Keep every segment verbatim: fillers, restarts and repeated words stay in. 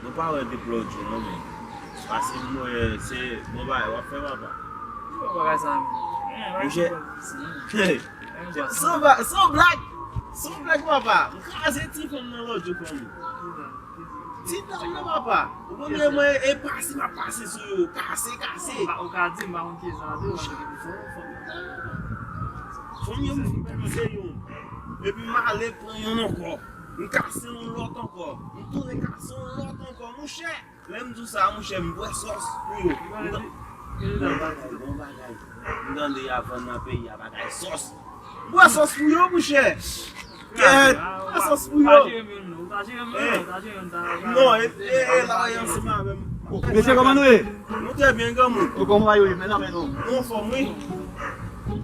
Nou pa wè depi lòt jou, non, men. Pase m wè, se bon bagay w ap fè, papa. Ki bon bagay sa, men? Monchè, se yon ba-, se yon blag. Se yon blag, papa. M kraze ti fanm nan lòt jou, fanmi. Ti dam nan, papa. Ou konn mwen, e pase m ap pase sou yo. Kase, kase. Ou ka, ou ka di m, pa konn ki jan de. Monchè, fanm, fanm, fanm yo, m kase yon. Epi m ale pran yon ankò. M kase yon lòt ankò. M tounen kase yon lòt ankò. Monchè, lè m di w sa, monchè, m bwè sòs pou yo. M tan-, bon bagay, bon bagay. M tande y ap vann nan peyi a, bagay sòs. M bwè sòs pou yo, monchè. Kèt, m bwè sòs pou yo. Eh, non, e, e, e, la, e ansanm avè m. Mesye, kòman nou ye? Nou trè byen, granmoun. Ou kòman yo ye? Men la, men non. Nou anfòm, wi.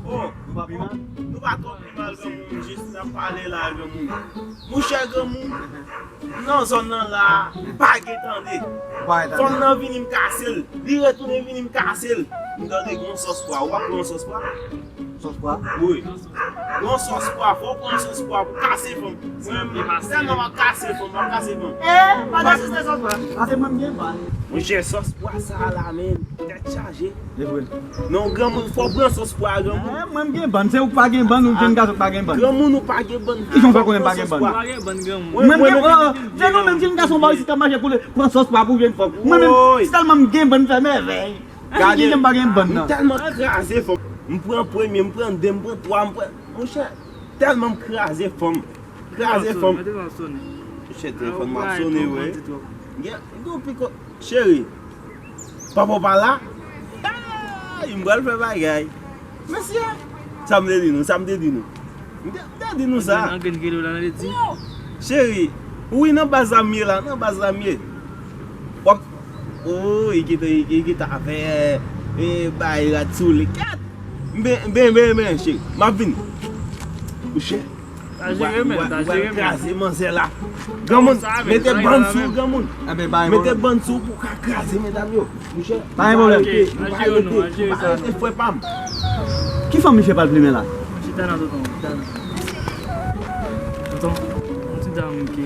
Oh, nou pa pi mal? Nou pa twò pi mal, granmoun. Jis n ap pale la, granmoun. Monchè, granmoun, nan zòn nan la, m pa gen tande. Ou pa gen tande? Fanm nan vini, m kase l. Li retounen vini, m kase l. M tande gon sòs pwa. Ou pa pran sòs pwa? Sòs pwa? Wi. Gon sòs pwa, fò w pran sòs pwa pou kase fanm. Mwen menm, tèlman m ap kase fanm, m ap kase fanm. Eh, pa desiste sòs pwa. Pase mwen m gen ban. Monchè, sòs pwa sa a la, men, tèt chaje. E vre. Non, granmoun, fò w pran sòs pwa, granmoun. Eh, mwen m gen ban, se ou k pa gen ban, ou jenn gason k pa gen ban. Granmoun, ou pa gen ban. Kijan w fè konnen m pa gen ban? Ou pa gen ban, granmoun. Mwen m gen ban. Se nou menm jenn gason ba isit k ap mache koule, pran sòs pwa pou jwenn fanm. Mwen menm, si tèlman m gen ban, m fè mèvèy. Gade, m tèlman kraze fanm. M pran premye, m pran de, m pran twa, m pran, monchè, tèlman m kraze fanm. Kraze fanm. Monchè, telefòn m ap sonnen, wi. Gen, gen yon piko, cheri. Papa w pa la? Ay, m pral fè bagay. Mesye, sa m te di nou, sa m te di nou. M te, m te di nou sa. Nan grenn rele w la, nan te di. Cheri, wi, nan baz la m ye la, nan baz la m ye. W ap, oh, e gentan, e gentan avè, e, bay rad sou li. Kèt! Ben, ben, ben, ben, cheri, m ap vini. Monchè, ta jere, men, ta jere, men. Kraze manzè la. Granmoun, mete bann sou, granmoun. Mete bann sou pou ka kraze medam yo. Monchè, pa gen pwoblèm. Nou pa rete, nou pa rete, nou pa rete, frè pa m. Ki fanm misye pral plimen la? Chita nan tonton, chita nan. Tonton, yon ti dam ki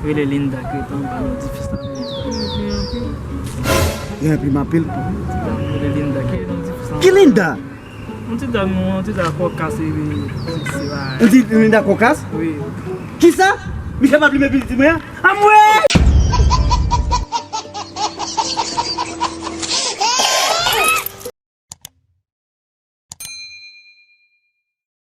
rele Linda ki rete anba nan edifis la. Gen anpil anpil. Ti dam rele Linda ki rete nan edifis la. Ki Linda? Yon ti dam, yon ti dam kòkas, epi se, se pa. Yon ti Linda kòkas? Wi. Kisa? Misye pral plimen pitit mwen an? Anmwe!